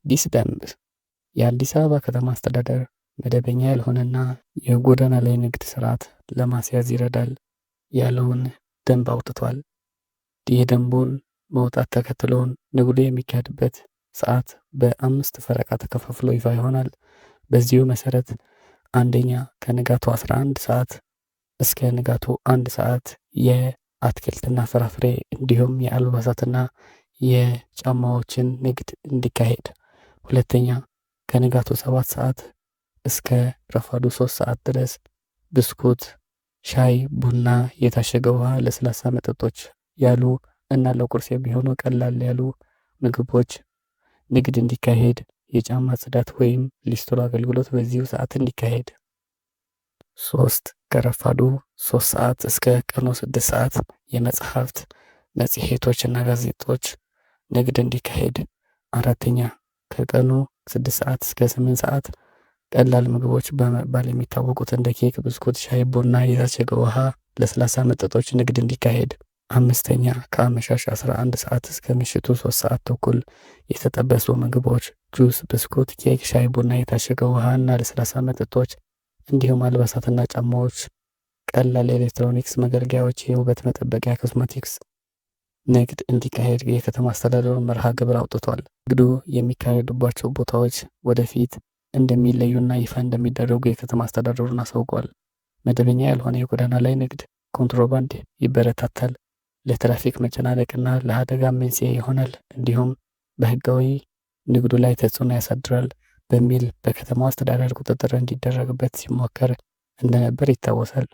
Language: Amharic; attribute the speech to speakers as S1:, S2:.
S1: አዲስ ደንብ። የአዲስ አበባ ከተማ አስተዳደር መደበኛ ያልሆነና የጎዳና ላይ ንግድ ስርዓት ለማስያዝ ይረዳል ያለውን ደንብ አውጥቷል። የደንቡን መውጣት ተከትሎን ንግዱ የሚካሄድበት ሰዓት በአምስት ፈረቃ ተከፋፍሎ ይፋ ይሆናል። በዚሁ መሰረት አንደኛ፣ ከንጋቱ 11 ሰዓት እስከ ንጋቱ 1 ሰዓት የአትክልትና ፍራፍሬ እንዲሁም የአልባሳትና የጫማዎችን ንግድ እንዲካሄድ፣ ሁለተኛ፣ ከንጋቱ 7 ሰዓት እስከ ረፋዱ 3 ሰዓት ድረስ ብስኩት፣ ሻይ፣ ቡና፣ የታሸገ ውሃ፣ ለስላሳ መጠጦች ያሉ እና ለቁርስ የሚሆኑ ቀላል ያሉ ምግቦች ንግድ እንዲካሄድ፣ የጫማ ጽዳት ወይም ሊስትሮ አገልግሎት በዚሁ ሰዓት እንዲካሄድ። ሶስት፣ ከረፋዱ 3 ሰዓት እስከ ቀኑ 6 ሰዓት የመጽሐፍት፣ መጽሔቶች እና ጋዜጦች ንግድ እንዲካሄድ። አራተኛ፣ ከቀኑ 6 ሰዓት እስከ 8 ሰዓት ቀላል ምግቦች በመባል የሚታወቁት እንደ ኬክ፣ ብስኩት፣ ሻይ፣ ቡና፣ የታሸገ ውሃ፣ ለስላሳ መጠጦች ንግድ እንዲካሄድ። አምስተኛ፣ ከአመሻሽ 11 ሰዓት እስከ ምሽቱ 3 ሰዓት ተኩል የተጠበሱ ምግቦች፣ ጁስ፣ ብስኩት፣ ኬክ፣ ሻይ፣ ቡና፣ የታሸገ ውሃ እና ለስላሳ መጠጦች እንዲሁም አልባሳትና ጫማዎች፣ ቀላል የኤሌክትሮኒክስ መገልገያዎች፣ የውበት መጠበቂያ ኮስሞቲክስ ንግድ እንዲካሄድ የከተማ አስተዳደሩ መርሃ ግብር አውጥቷል። ንግዱ የሚካሄዱባቸው ቦታዎች ወደፊት እንደሚለዩና ይፋ እንደሚደረጉ የከተማ አስተዳደሩን አሳውቋል። መደበኛ ያልሆነ የጎዳና ላይ ንግድ ኮንትሮባንድ ይበረታታል፣ ለትራፊክ መጨናነቅና ለአደጋ መንስኤ ይሆናል፣ እንዲሁም በህጋዊ ንግዱ ላይ ተጽዕኖ ያሳድራል በሚል በከተማው አስተዳደር ቁጥጥር እንዲደረግበት ሲሞከር እንደነበር ይታወሳል።